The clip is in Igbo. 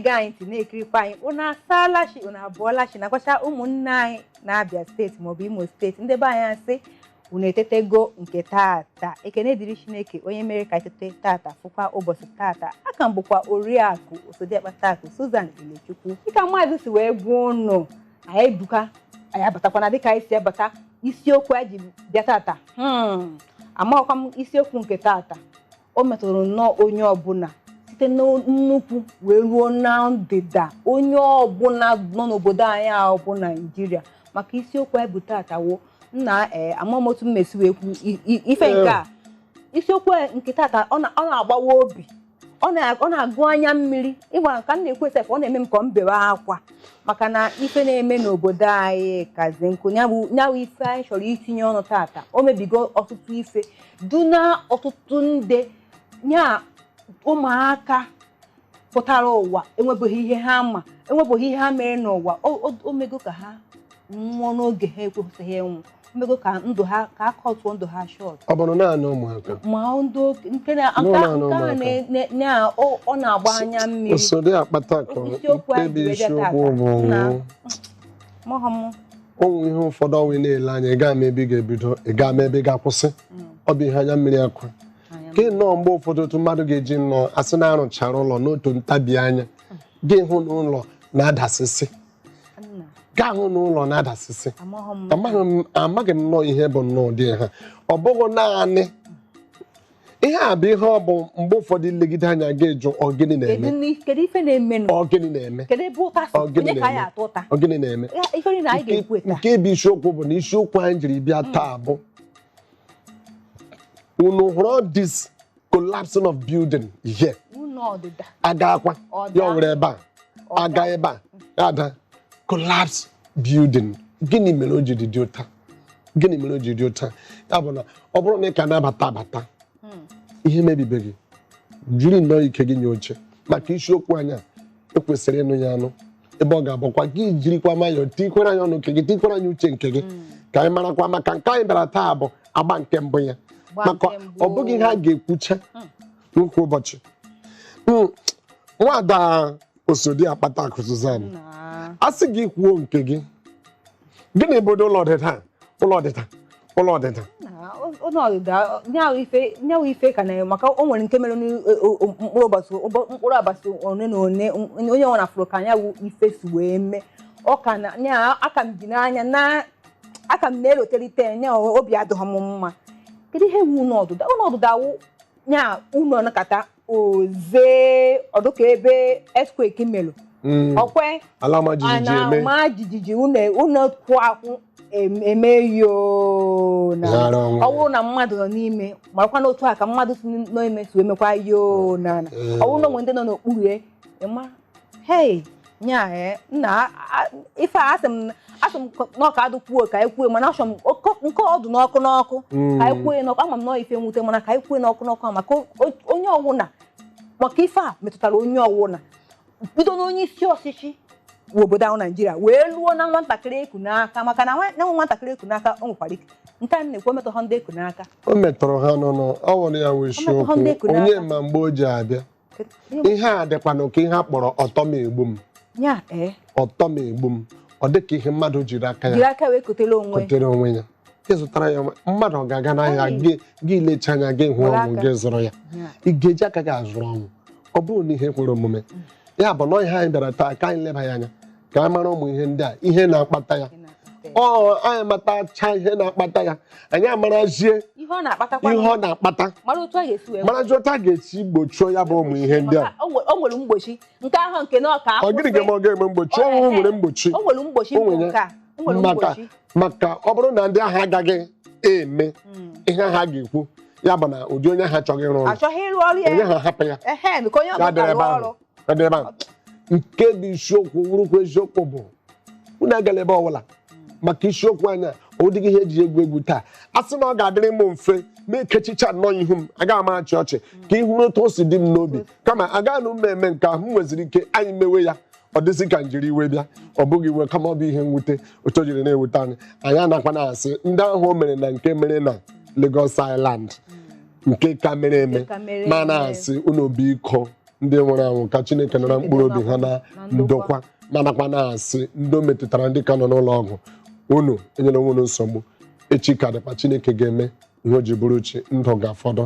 Na-ege anyị ntị, na-ekirikwa anyị, unu asaala chi, unu abụọla chi, nakwacha ụmụnne anyị na-Abia Steeti maọbụ Imo Steeti. Ndị be anyị, asị unu etetego nke tata. Ekene dịrị Chineke onye mere ka etete tata, fụkwa ụbọchị tata. Aka m bụkwa Oriakụ Osodiakpatakụ Susan Ilechukwu. Dịka mmadụ si wee gwa unu, anyị ebuka, anyị abatakwana dịka anyị si abata. Isiokwu anyị ji bịa tata, amaghịkwa m isiokwu nke tata, o metụrụ nnọọ onye ọbụla, site na nnukwu wee ruo na ndịda, onye ọbụla nọ n'obodo anyị ahụ bụ Naijiria, maka isiokwu anyị bụ tata wo nna ee amamotu mmesi wee kwu ife nke a. Isiokwu nke tata, ọ na-agbawa obi, ọ na-agụ anya mmiri. Ịgwa ka m na-ekwu esef, ọ na-eme m ka m bewe akwa, maka na ife na-eme n'obodo anyị kazi nkụ. Nyawụ ife anyị chọrọ itinye ọnụ tata, o mebigo ọtụtụ ife duna ọtụtụ ndị nya ụmụaka pụtara ụwa enwebeghị ihe ha ma, enwebeghị ihe ha mere n'ụwa. O mego ka ha nwụọ n'oge ha ekwesịghị ịnwụ. O mego ka ndụ ha, ka a cutụọ ndụ ha short. Ọ bụrụ naanị ụmụaka? Ma ndị nke na nke a na ọ na-agba anya mmiri. Usoro akpata akụ. Isiokwu anyị nke bụ ji wee bịa isiokwu tata. bụ Na maham. Ụmụ ihe ụfọdụ ọnwa na-ele anya, ị gaa ma ebe ị ga-ebido, ị gaa ma ebe ị ga-akwụsị. Ọ bụ ihe anya mmiri akwa ka ị nọọ. Mgbe ụfọdụ, otu mmadụ ga-eji nnọọ asị na arụchara ụlọ n'otu ntabi anya, gị hụ na ụlọ na-adasịsị, gaa hụ na ụlọ na-adasịsị. Amaghị m, amaghị m nnọọ ihe bụ nnọọ ụdị ha. Ọ bụghị naanị ihe a bụ ihe ọ bụ. Mgbe ụfọdụ ilegide anya, ga-ejụ, ọ gịnị na-eme? Kedu ife na-emenụ? Ọ gịnị na-eme? Kedu ebe ụta si? Ọ gịnị Onye ka anyị na-eme? atụ ụta? Ọ gịnị na-eme? Ya, ife niile anyị ga-ekwu taa. Nke bụ isiokwu bụ na isiokwu anyị jiri bịa taa bụ, unu hụrụ this collapsing of building here? Ụlọ ọdịda. Aga akwa. Ọda. Ya were ebe a, aga ebe a, ya ada, collapse building. Gịnị mere o jiri dị ụta? Gịnị mere o jiri dị ụta? Ya bụ na ọ bụrụ na ị ka na-abata abata, ihe mebibeghị, jiri nnọọ ike gị nye oche, maka isiokwu anyị a ekwesịrị ịnụ ya anụ, ebe ọ ga-abụkwa gị jirikwa nwayọọ tikwere anyị ọnụ nke gị, tikwere anyị uche nke gị, ka anyị marakwa, maka nke anyị bịara taa bụ agba nke mbụ ya. Agba maka nke mbụ. Ọ bụghị ihe a ga-ekwucha n'ukwu ụbọchị. Nwada Osodi Akpata Akụ Suzan, Na a sị gị kwuo nke gị, gịnị bụ ụlọ ọdịda, ụlọ ọdịda, ụlọ ọdịda? Na ụlọ ọdịda, nyawu ife ka na maka o nwere nke mere mkpụrụ ụbọchị, mkpụrụ abasị one na one, onye ọ na-afụrụ ka nyawu ife si wee mee. Ọ ka na nya aka m ji n'anya na aka m na-elotelite nya, obi adịghị m mma. Kedu ihe wu ụlọ ọdịda? Ụlọ ọdịda wụ nya ụlọ nakata oze ọdụka ebe earthquake melụ. Ọkwe Ala ọma jijiji ana eme. Ma jijiji, ụlọ kwụ akwụ eme yoo na Ghara onwe. ọ bụrụ na mmadụ nọ n'ime, marakwa na otu a ka mmadụ si n'ime si emekwa yoo na ọ bụrụ na onwe ndị nọ n'okpuru ya, ịma hei nya nna ife a, asị m na ọka adịkwuo ka anyị kwuo, mana achọ m nke ọdụ n'ọkụ n'ọkụ ka anyị kwuo n'ọkụ. Ama m nọọ ife mwute, mana ka anyị kwuo n'ọkụ n'ọkụ a, maka onye ọwụna, maka ife a metụtara onye ọwụna, bido n'onye isi ọchịchị obodo ahụ Naijiria wee luo na nwatakịrị eku n'aka, maka na nwatakịrị eku n'aka, o nwekwara ike nke a na-ekwu metụ ha ndị eku n'aka. O metụrụ ha n'ọnụ, ọ wụrụ ya wụ metụrụ ha ndị eku isiokwu. n'aka. Onye ma mgbe o ji abịa ihe a dịkwanụ ka ihe a kpọrọ ọtọ m egbu m. Ya ee. Ọtọ m egbu m, ọ dịka ihe mmadụ jiri aka jiri ya aka wee kotere onwe. Kotere onwe ya. Ịzụtara ya, mmadụ ọ ga-aga n'ahịa, Ai. gị lecha anya, gị hụ Were ọnwụ, aka. gị zụrụ ya. Ị ga-eji aka gị azụrụ ọnwụ? Ọ bụrụ na ihe kwere omume, ya bụ na ihe anyị bịara taa ka anyị leba ya anya, ka anyị mara ụmụ ihe ndị a, ihe na-akpata ya. Ọ anyị matacha ihe na-akpata ya, anyị amarazie ihe ọ na-akpatakwa, ihe ọ na-akpata, mara otu a ga-esi wee marazie otu a ga-esi gbochie ya bụ ụmụ ihe ndị a. Maka o nwere mgbochi nke ahụ nke na ọka. Ọ gịnị ga-eme? Ọ ga-eme mgbochi ọnwụ nwere mgbochi. O nwere mgbochi. O nwere. Nke a o nwere maka mgbochi. Maka ọ bụrụ na ndị ahụ agaghị eme ihe ha ga-ekwu, ya bụ na ụdị onye ha achọghị ịrụ ọrụ, achọghị ịrụ ọrụ ya, onye ha hapụ ya, ehe, nke onye ya ọbụla dịrị ebe rụọ ahụ, ọrụ. Ya dịrị ebe ahụ. Nke bụ isiokwu wurukwa eziokwu bụ unu agala ebe ọbụla, maka isiokwu anya ọ dịghị ihe eji egwu egwu taa. A sị na ọ ga-adịrị m mfe ma ekechicha nnọọ ihu m, agaghị m achị ọchị ka ị hụrụ otu o si dị m n'obi, kama agaghị m eme nke ahụ. M nweziri ike anyị mewe ya, ọ dịzị ka njiri iwe bịa. Ọ bụghị iwe, kama ọ bụ ihe mwute otu o jiri na-ewute anyị. Anyị anakwa na-asị ndị ahụ o mere na nke mere na Lagos Island, nke ka mere eme, Nke ka mere ma eme. na-asị unu biko. Ndị nwụrụ anwụ, ka Chineke nara mkpụrụ obi ha na ndokwa. Manakwa na-asị ndị o metụtara, ndị ka nọ n'ụlọ ọgwụ, unu enyela onwe unu nsogbu. Echi ka dịkwa. Chineke ga-eme ihe o ji bụrụ chi, ndụ ga-afọdụ.